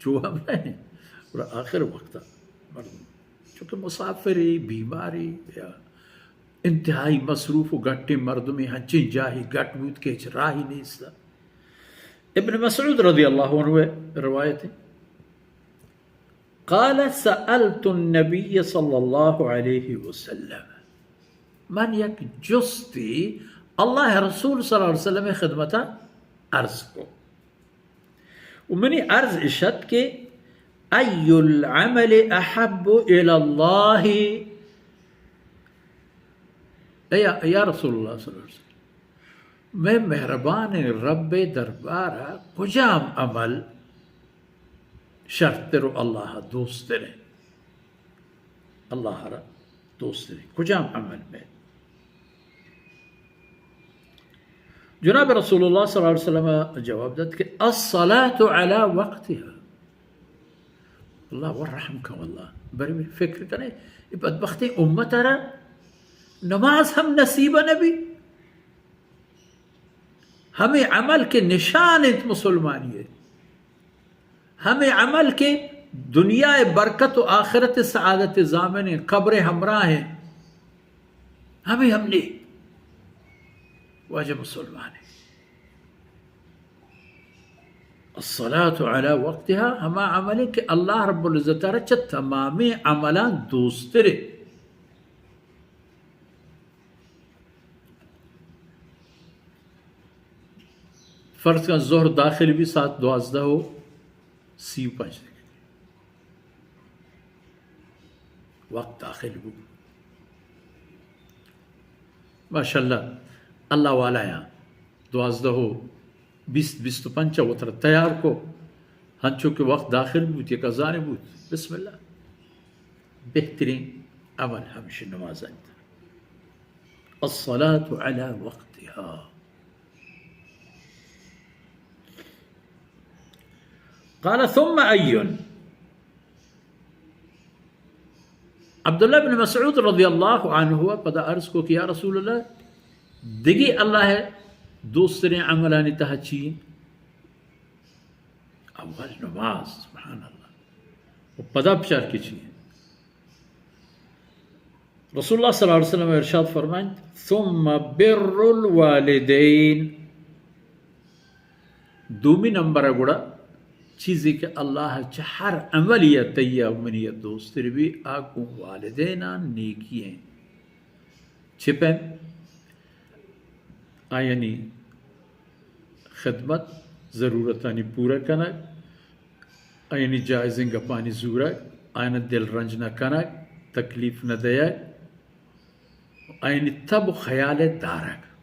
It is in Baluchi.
شو ہم نہ انت۔ گڑا آخر وقت ءَ مردم چونکہ مسافرے، بیمارے یا انتہائی مصروف و گٹیں مردمے، ہنچیں جاہے گٹ بوت کہ ہچ راہی نیست۔ ابن مسعود رضی اللہ عنہ ءِ روایت ہے، قال: سألت النبي صلى الله عليه وسلم، من یک جستی اللہ رسول صلی اللہ علیہ وسلم ءِ خدمت ءَ عرض کو۔ و منی عرض اش ات کہ أي العمل أحب إلى الله؟ اے یا، یا رسول اللہ صلی اللہ علیہ وسلم، مئے مہربانیں رب ءِ دربار ءَ کجام عمل شرتر و اللہ ءَ دوستر انت؟ اللہ ءَ را دوستر انت کجام عمل؟ مئے جناب رسول اللہ صلی اللہ علیہ وسلم ءَ جواب دات کہ الصلاة على وقتها۔ اللہ ور رحم کن واللہ۔ برے فکر کنے، اے بدبختیں امت ءَ را نماز ہم نصیب نہ بی۔ ہمے عمل کہ نشان انت مسلمانی ءِ، ہمے عمل کہ دنیا ءِ برکت و آخرت ءِ سعادت ءِ ضامن انت، قبر ءِ ہمراہ انت، ہمے ہم نے واجہ مسلمان انت۔ الصلاة على وقتها، ہما عمل کہ اللہ رب العزت ءَ را چہ تمامیں عملاں دوستر انت۔ فرض کن ظہر داخل بی ساعت دوازدہ و سی و پنچ دقیقہ، وقت داخل بو۔ ماشاءاللہ، اللہ والا یاں، دوازدہ و بیست، بیست و پنچ ءَ وترا تیار کو، ہنچو کہ وقت داخل بوت، یک اذانے بوت، بسم اللہ۔ بہترین عمل ہمشی نماز انت۔ الصلاة على وقتها۔ قال: ثم أي؟ عبداللہ بن مسعود رضی اللہ عنہ ءَ پدا عرض کو کہ یا رسول اللہ، دگہ اللہ ءِ دوستریں عملانی تہا چی انت؟ اول نماز، سبحان اللہ۔ و پدا بچار کہ چی انت؟ رسول اللہ صلی اللہ علیہ وسلم ارشاد فرمائنت، ثم بر الوالدین۔ دومی نمبر ءَ گڑا چیزے کہ اللہ ءَ چہ ہر عملے ءَ تئی ءَ منی ءَ دوستر بی، آ گوں والدیناں نیکی انت۔ چہ پیم؟ آیانی خدمت، ضرورتانی پورہ کنگ، آیانی جائزیں گپانی زورگ، آیانا دل رنج نہ کنگ، تکلیف نہ دئیگ، آیانی تب و خیال ءَ دارگ۔